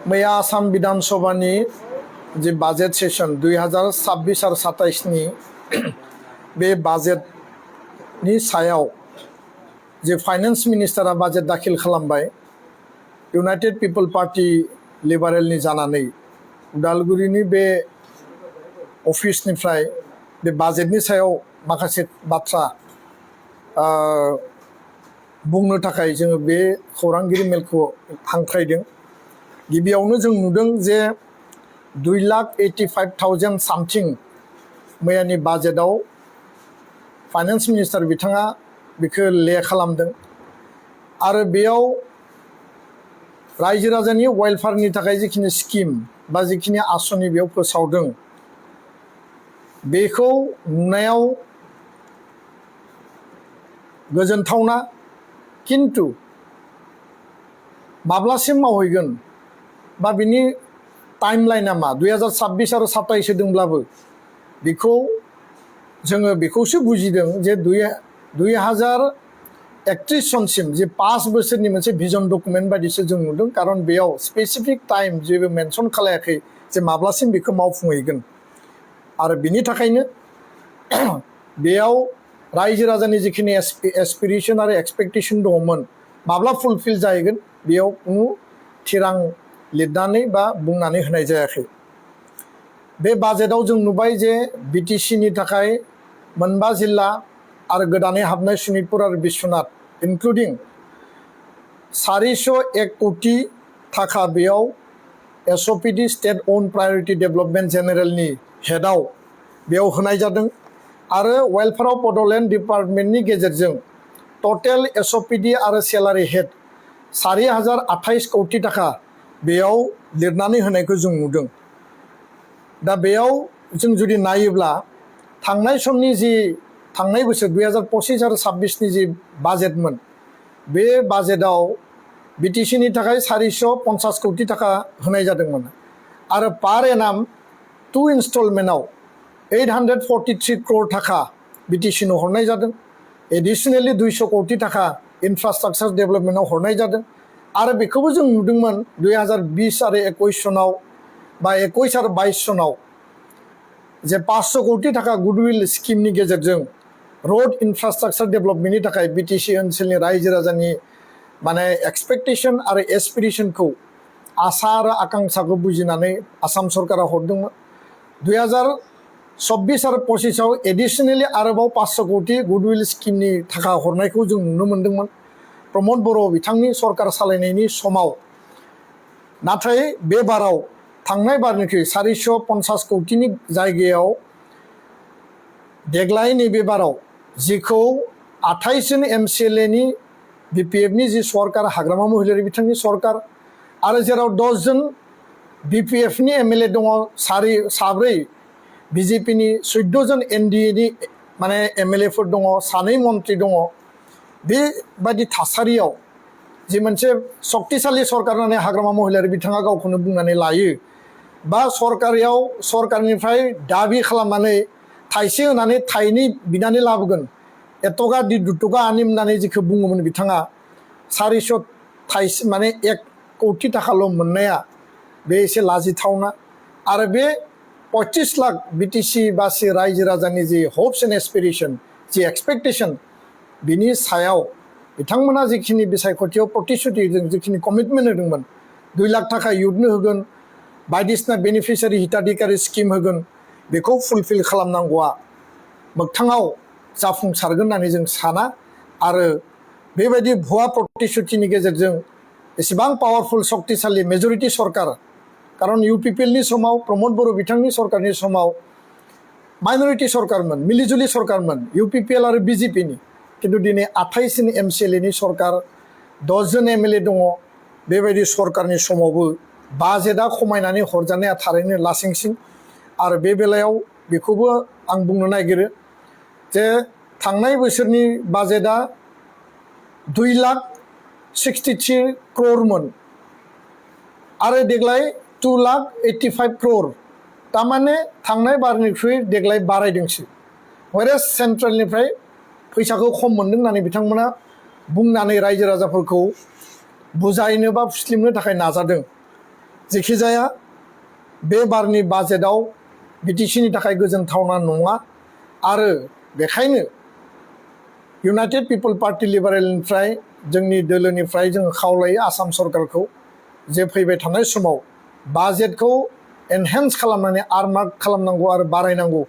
मैया आसाम विधानसभानि जे budget session 2026 आरो 27 नि बे बाजेटनि सायाव जे फाइनेन्स मिनिस्टारा बाजेट दाखिल खालामबाय इउनाइटेड पिपल पार्टी लिबारेलनि जानानै उदालगुरिनि बे अफिसनिफ्राय बे बाजेटनि सायाव माखासे बाथ्रा बुंनो थाखाय जोङो बे खौरांगिरि मेलखौ हांख्रायदों। गिबियावनो जों नुदों जे 2,85,000 सामथिं मैयानि बाजेटआव फाइनेन्स मिनिस्टार बिथाङा बेखौ ले खालामदों आरो बेयाव रायजो राजानि वेलफेयारनि थाखाय जिखिनि स्किम बा जिखिनि आसनि बेयाव फोसावदों बेखौ नुनायाव गोजोनथावना, किन्तु माब्लासिम मावहैगोन बा बिनि टाइमलाइना मा 2026 आरो 27 होदोंब्लाबो बेखौ जोङो बेखौसो बुजिदों जे 2031 सनसिम जे 5 बोसोरनि मोनसे भिजन डकुमेन्ट बायदिसो जों नुदों, खारन बेयाव स्पेसिफिक टाइम जेबो मेनसन खालायाखै जे माब्लासिम बेखौ मावफुंहैगोन आरो बिनि थाखायनो बेयाव रायजो राजानि जिखिनि एसपिरेसन आरो एक्सपेक्टेसन दङमोन माब्ला फुलफिल जाहैगोन बेयाव कुनु थिरां लिरनानै बा बुंनानै होनाय जायाखै। बे बाजेटआव जों नुबाय जे बिटिसिनि थाखाय 9 जिल्ला आरो गोदानै हाबनाय शनितपुर आरो बिश्वनाथ इनक्लुडिं 401 कोटि थाखा बेयाव एसअपिडि स्टेट अन प्रायोरिटी डेभलपमेन्ट जेनेरेलनि हेडआव बेयाव होनाय जादों आरो वेलफेयार अफ बड'लेण्ड डिपार्टमेन्टनि गेजेरजों टटेल एसअपिडि आरो सेलारि हेड 4,028 कोटि थाखा बेयाव लिरनानै होनायखौ जों नुदों। दा बेयाव जों जुदि नायोब्ला थांनाय समनि जि थांनाय बोसोर 2025 आरो 26 नि जि बाजेटमोन बे बाजेटआव बिटिसिनि थाखाय 450 कोटि थाखा होनाय जादोंमोन आरो पार एनाम 2 इनस्टलमेन्टआव 843 करोड़ थाखा बिटिसिनो हरनाय जादों। एडिशनेलि 200 कोटि थाखा इनफ्रास्ट्राक्चार डेभलपमेन्टआव हरनाय जादों आरो बेखौबो जों नुदोंमोन 2020 आरो 21 सनाव बा 21 आरो 22 सनाव जे 500 कोटि थाखा गुडविल स्किमनि गेजेरजों रोड इनफ्रास्ट्राक्चार डेभलपमेन्टनि थाखाय बिटिसि ओनसोलनि रायजो राजानि माने एक्सपेक्टेसन आरो एसपिरेसनखौ आसा आरो आकांक्षाखौ बुजिनानै आसाम सरकारा हरदोंमोन। 2026 आरो 25 आव एडिशनेलि आरोबाव 500 कोटि गुडविल स्किमनि थाखा हरनायखौ जों नुनो मोन्दोंमोन प्रमद बर' बिथांनि सरकार सालायनायनि समाव। नाथाय बे बाराव थांनाय बारनिख्रुइ 450 कोटिनि जायगायाव देग्लाय नैबे बाराव जिखौ 28 जन एमसिएलएनि बिपिएफनि जि सरकार हाग्रामा महिलारि बिथांनि सरकार आरो जेराव 10 जन बिपिएफनि एमएलए दङ, 4 बिजेपिनि 14 जन एनडिएनि माने एमएलएफोर दङ, 2 मन्त्रि दङ। बेबायदि थासारियाव जि मोनसे शक्तिशाली सरकार होननानै हाग्रामा महिलारि बिथाङा गावखौनो बुंनानै लायो बा सरकारनिफ्राय दाबि खालामनानै थाइसे होनानै थाइनै बिनानै लाबोगोन एटका दि दुटका आनिम होननानै जिखौ बुङोमोन बिथाङा 400 थाइसे माने 1 कोटि थाखाल' मोननाया बे एसे लाजिथावना आरो बे 25 लाख बिटिसि बासि रायजो राजानि जि हप्स एन्ड एसपिरेसन जि एक्सपेक्टेसन बिनि सायाव बिथांमोना जिखिनि बिसायख'थियाव प्रतिश्रुतिजों जिखिनि कमिटमेन्ट होदोंमोन 2 लाख थाखा इयुथनो होगोन बायदिसिना बेनिफिसियारि हिताधिकारी स्किम होगोन बेखौ फुलफिल खालामनांगौआ मोगथाङाव जाफुंसारगोन होननानै जों साना आरो बेबायदि भुवा प्रतिश्रुतिनि गेजेरजों एसेबां पावारफुल शक्तिशाली मेजरिटी सरकार खारन इउपिपिएलनि समाव प्रमद बर' बिथांनि सरकारनि समाव माइनरिटी सरकारमोन, मिलिजुलि सरकारमोन इउपिपिएल आरो बिजेपिनि, किन्तु दिनै 28 जन एमसिएलएनि सरकार 10 जन एमएलए दङ। बेबायदि सरकारनि समावबो बाजेटआ खमायनानै हरजानाया थारैनो लासिंसिं आरो बे बेलायाव बेखौबो आं बुंनो नागिरो जे थांनाय बोसोरनि बाजेटआ 2,63 करोड़मोन आरो देग्लाय 2,85 करोड़, तारमाने थांनाय बारनिख्रुइ देग्लाय बारायदोंसो। हयरेस सेन्ट्रेलनिफ्राय फैसाखौ खम मोन्दों होननानै बिथांमोना बुंनानै रायजो राजाफोरखौ बुजायनो बा फुस्लिमनो थाखाय नाजादों। जेखिजाया बे बारनि बाजेटआव बिटिसिनि थाखाय गोजोनथावना नङा आरो बेखायनो इउनाइटेड पिपल पार्टी लिबारेलनिफ्राय जोंनि दोलोनिफ्राय जोङो खावलायो आसाम सरकारखौ जे फैबाय थानाय समाव बाजेटखौ एनहेन्स खालामनानै आर्मार्क खालामनांगौ आरो बारायनांगौ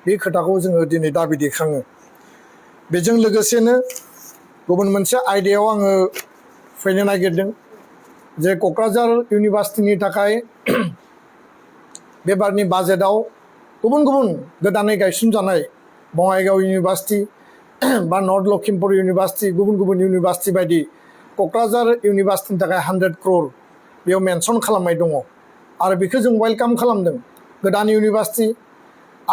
बे खोथाखौ जोङो दिनै दाबि दैखाङो। बेजों लोगोसेनो गुबुन मोनसे आयदायाव आङो फैनो नागिरदों जे क'क्राझार इउनिभार्सिटिनि थाखाय बे बारनि बाजेटआव गुबुन गुबुन गोदानै गायसनजानाय बङाइगाव इउनिभार्सिटि बा नर्थ लखिमपुर इउनिभार्सिटि गुबुन गुबुन इउनिभार्सिटि बायदि क'क्राझार इउनिभार्सिटिनि थाखाय 100 crore बेयाव मेनसन खालामनाय दङ आरो बेखौ जों वेलकाम खालामदों गोदान इउनिभार्सिटि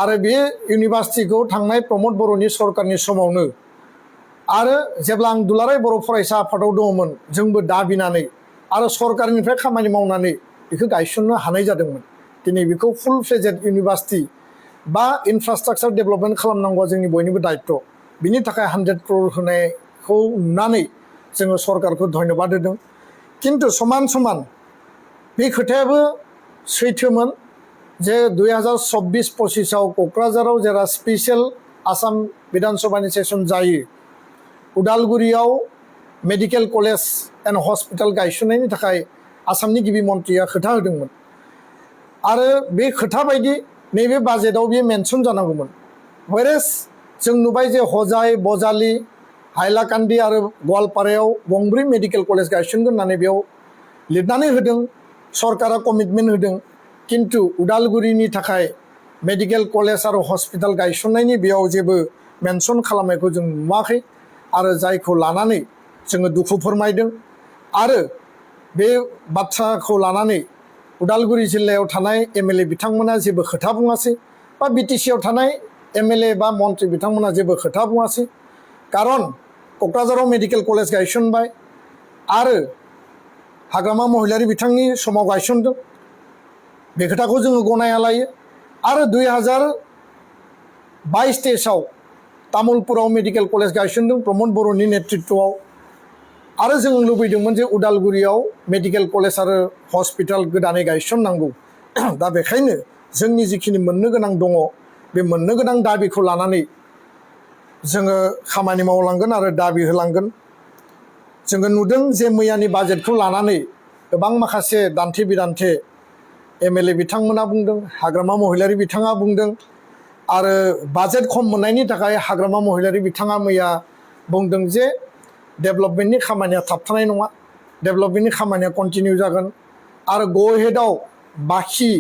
आरो बे इउनिभार्सिटिखौ थांनाय प्रमद बर'नि सरकारनि समावनो आरो जेब्ला आं दुलाराय बर' फरायसा आफादाव दङमोन जोंबो दाबिनानै आरो सरकारनिफ्राय खामानि मावनानै बेखौ गायसननो हानाय जादोंमोन। दिनै बेखौ फुल फ्लेजेड इउनिभार्सिटि बा इनफ्रास्ट्राक्चार डेभेलपमेन्ट खालामनांगौआ जोंनि बयनिबो दायित्व। बिनि थाखाय 100 crore होनायखौ नुनानै जोङो सरकारखौ धन्यबाद होदों। किन्तु समान समान बे खोथायाबो सैथोमोन जे 2024-25आव क'क्राझाराव जेला स्पेसियेल आसाम बिधानसभानि सेसन जायो उदालगुरियाव मेडिकेल कलेज एन्ड हस्पिटाल गायसननायनि थाखाय आसामनि गिबि मन्थ्रिया खोथा होदोंमोन आरो बे खोथा बायदि नैबे बाजेटआव बेयो मेनसन जानांगौमोन। व्हेरेज जों नुबाय जे हजाय बजालि हाइलाकान्दि आरो गवालपारायाव गंब्रै मेडिकेल कलेज गायसनगोन होननानै बेयाव लिरनानै होदों सरकारा कमिटमेन्ट होदों किन्तु उदालगुरिनि थाखाय मेडिकेल कलेज आरो हस्पिटाल गायसननायनि बेयाव जेबो मेनसन खालामनायखौ जों नुवाखै आरो जायखौ लानानै जोङो दुखु फोरमायदों आरो बे बाथ्राखौ लानानै उदालगुरि जिल्लायाव थानाय एमएलए बिथांमोना जेबो खोथा बुङासै बा बिटिसिआव थानाय एमएलए बा मन्थ्रि बिथांमोना जेबो खोथा बुङासै खारन क'क्राझाराव मेडिकेल कलेज गायसनबाय आरो हाग्रामा महिलारि बिथांनि समाव गायसनदों बे खोथाखौ जोङो गनायना लायो आरो 2022-23आव तामुलपुराव मेडिकेल कलेज गायसनदों प्रमद बर'नि नेतृत्वआव आरो जों लुबैदोंमोन जे उदालगुरियाव मेडिकेल कलेज आरो हस्पिटाल गोदानै गायसननांगौ। दा बेखायनो जोंनि जिखिनि मोननो गोनां दङ बे मोननो गोनां दाबिखौ लानानै जोङो खामानि मावलांगोन आरो दाबि होलांगोन। जोङो नुदों जे मैयानि बाजेटखौ लानानै गोबां माखासे दान्थे बिदान्थे एमएलए बिथांमोना बुंदों हाग्रामा महिलारि बिथाङा बुंदों आरो बाजेट खम मोननायनि थाखाय हाग्रामा महिलारि बिथाङा मैया बुंदों जे डेभेलपमेन्टनि खामानिया थाबथानाय नङा डेभेलपमेन्टनि खामानिया कन्टिनिउ जागोन आरो ग'हेडआव बाखि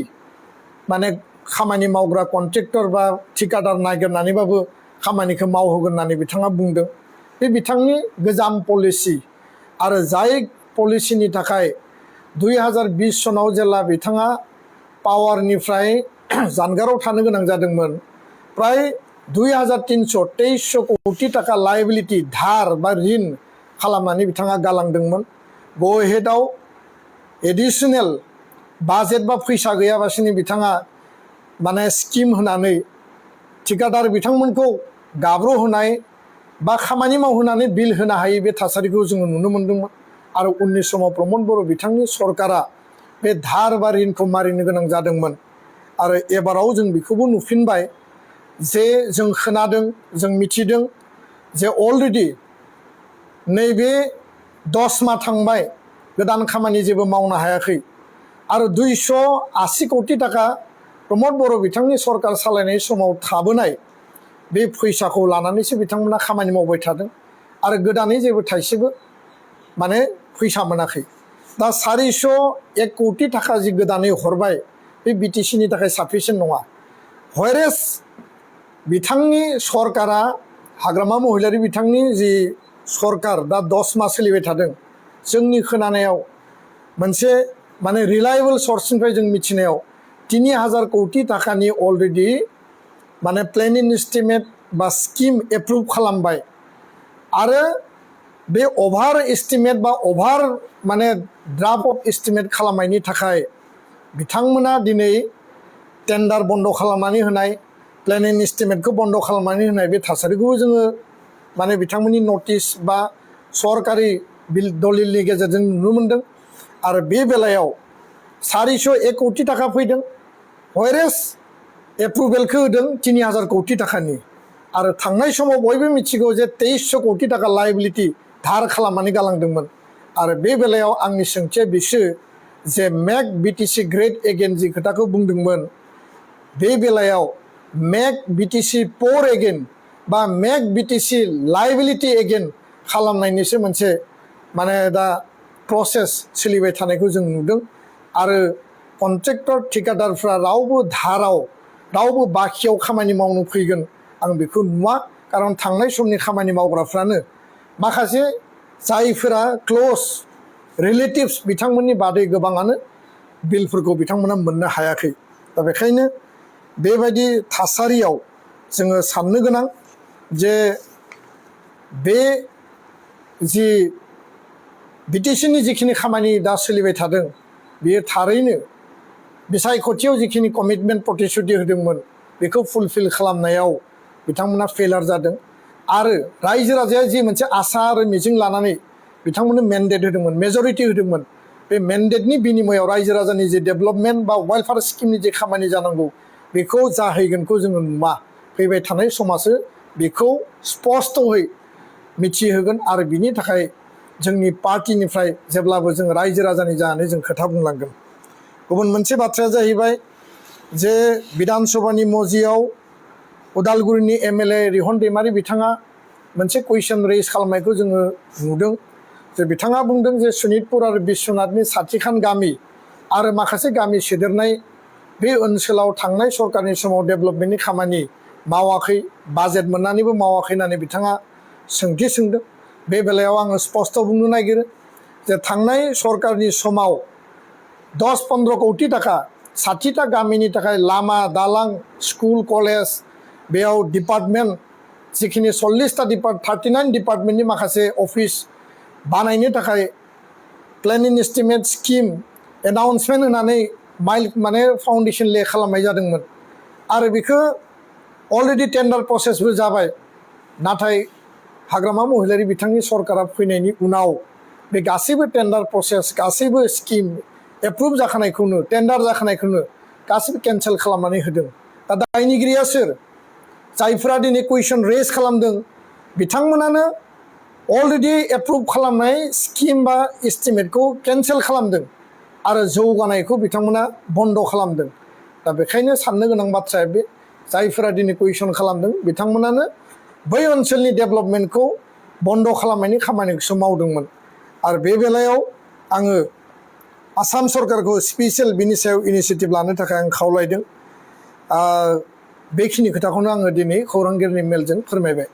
माने खामानि मावग्रा कन्ट्रेक्टर बा ठिकादार नागिरनानैबाबो खामानिखौ मावहोगोन होननानै बिथाङा बुंदों। बे बिथांनि गोजाम पलिसि आरो जाय पलिसिनि थाखाय 2020 सनाव जेला बिथाङा पावारनिफ्राय जानगाराव थानो गोनां जादोंमोन प्राय 2300 कोटि टाका लायबिलिटि धार बा ऋण खालामनानै बिथाङा गालांदोंमोन। ग'हेडआव एडिशनेल बाजेट बा फैसा गैयाबासिनो बिथाङा माने स्किम होनानै ठिकादार बिथांमोनखौ गाब्र'होनाय बा खामानि मावहोनानै बिल होनो हायै बे थासारिखौ जोङो नुनो मोन्दोंमोन आरो उननि समाव प्रमद बर' बिथांनि सरकारा बे धार बा ऋणखौ मारिनो गोनां जादोंमोन आरो एबाराव जों बेखौबो नुफिनबाय जे जों खोनादों जों मिथिदों जे अलरेडि नैबे 10 माह थांबाय गोदान खामानि जेबो मावनो हायाखै आरो 280 कोटि टाका प्रमद बर' बिथांनि सरकार सालायनाय समाव थाबोनाय बे फैसाखौ लानानैसो बिथांमोना खामानि मावबाय थादों आरो गोदानै जेबो थाइसेबो माने फैसा मोनाखै। दा 401 कोटि टाका जि गोदानै हरबाय बे बिटिसिनि थाखाय साफिसियेन्ट नङा। व्हेरेज बिथांनि सरकारा हाग्रामा महिलारि बिथांनि जि सरकार दा 10 माह सोलिबाय थादों जोंनि खोनानायाव मोनसे माने रिलायेबल सर्सनिफ्राय जों मिथिनायाव 3000 कोटि टाकानि अलरेडि माने प्लेनिं एस्टिमेट बा स्किम एप्रुभ खालामबाय आरो बे अभार एस्टिमेट बा अभार माने ड्राफ्ट अफ एस्टिमेट खालामनायनि थाखाय बिथांमोना दिनै टेन्डार बन्द खालामनानै होनाय प्लेनिं एस्टिमेटखौ बन्द खालामनानै होनाय बे थासारिखौबो जोङो माने बिथांमोननि नटिस बा सरकारि दलिलनि गेजेरजों नुनो मोनदों आरो बे बेलायाव 401 कोटी टाका फैदों व्हायरेस एप्रुभेलखौ होदों 3000 कोटी टाकानि आरो थांनाय समाव बयबो मिथिगौ जे 2300 कोटी टाका लायबिलिटि धार खालामनानै गालांदोंमोन आरो बे बेलायाव आंनि सोंथिया बिसो जे मेक बिटिसि ग्रेट एगेन जि खोथाखौ बुंदोंमोन बे बेलायाव मेक बिटिसि पोर एगेन बा मेक बिटिसि लायबिलिटि एगेन खालामनायनिसो मोनसे माने दा प्रसेस सोलिबाय थानायखौ जों नुदों आरो कन्ट्रेक्टर ठेकेदारफ्रा रावबो धाराव रावबो बाखियाव खामानि मावनो फैगोन आं बेखौ नुवा खारन थांनाय समनि खामानि मावग्राफ्रानो माखासे जायफोरा क्लोज रिलेटिभ्स बिथांमोननि बादै गोबाङानो बिलफोरखौ बिथांमोना मोननो हायाखै दा बेखायनो बेबायदि थासारियाव जोङो साननो गोनां जे बे जि बिटिसिनि जिखिनि खामानि दा सोलिबाय थादों बेयो थारैनो बिसायख'थियाव जिखिनि कमिटमेन्ट प्रतिश्रुति होदोंमोन बेखौ फुलफिल खालामनायाव बिथांमोना फेलार जादों आरो रायजो राजाया जि मोनसे आसा आरो मिजिं लानानै बिथांमोननो मेन्डेट होदोंमोन मेजरिटि होदोंमोन बे मेन्डेटनि बिनिमयाव रायजो राजानि जि डेभेलपमेन्ट बा वेलफेयार स्किमनि जि खामानि जानांगौ बेखौ जाहैगोनखौ जोङो नुवा फैबाय थानाय समासो बेखौ स्पष्टयै मिथिहोगोन आरो बिनि थाखाय जोंनि पार्टिनिफ्राय जेब्लाबो जों रायजो राजानि जानानै जों खोथा बुंलांगोन गुबुन मोनसे बाथ्राया जाहैबाय जे बिधान सभानि मजियाव उदालगुरिनि एमएलए रिहन दैमारि बिथाङा मोनसे कुइसन रेज खालामनायखौ जोङो नुदों जे बिथाङा बुंदों जे सनितपुर आरो बिश्वनाथनि साथिखान गामि आरो माखासे गामि सोदेरनाय बे ओनसोलाव थांनाय सरकारनि समाव डेभेलपमेन्टनि खामानि मावाखै बाजेट मोननानैबो मावाखै होननानै बिथाङा सोंथि सोंदों बे बेलायाव आङो स्पष्ट बुंनो नागिरो जे थांनाय सरकारनि समाव 10-15 कोटी टाका 60टा गामिनि थाखाय लामा दालां स्कुल कलेज बेयाव डिपार्टमेन्ट जिखिनि 40टा 39 डिपार्टमेन्टनि माखासे अफिस बानायनो थाखाय प्लेनिं एस्टिमेट स्किम एनाउन्समेन्ट होनानै माने फाउन्डेसन ले खालामनाय जादोंमोन आरो बेखौ अलरेडि टेन्डार प्रसेसबो जाबाय नाथाय हाग्रामा महिलारि बिथांनि सरकारा फैनायनि उनाव बे गासैबो टेन्डार प्रसेस गासैबो स्किम एप्रुभ जाखानायखौनो टेन्डार जाखानायखौनो गासैबो केन्सेल खालामनानै होदों दा दायनिगिरिया सोर जायफोरा दिनै कुइसन रेज खालामदों बिथांमोनानो अलरेडि एप्रुभ खालामनाय स्किम बा एस्टिमेटखौ केन्सेल खालामदों आरो जौगानायखौ बिथांमोना बन्द खालामदों दा बेखायनो साननो गोनां बाथ्राया बे जायफोरा दिनै कुइसन खालामदों बिथांमोनानो बै ओनसोलनि डेभेलपमेन्टखौ बन्द खालामनायनि खामानिखौसो मावदोंमोन आरो बे बेलायाव आङो आसाम सरकारखौ स्पेसियेल बिनि सायाव इनिसिएटिभ लानो थाखाय आं खावलायदों बेखिनि खोथाखौनो आङो दिनै खौरांगिरिनि मेलजों फोरमायबाय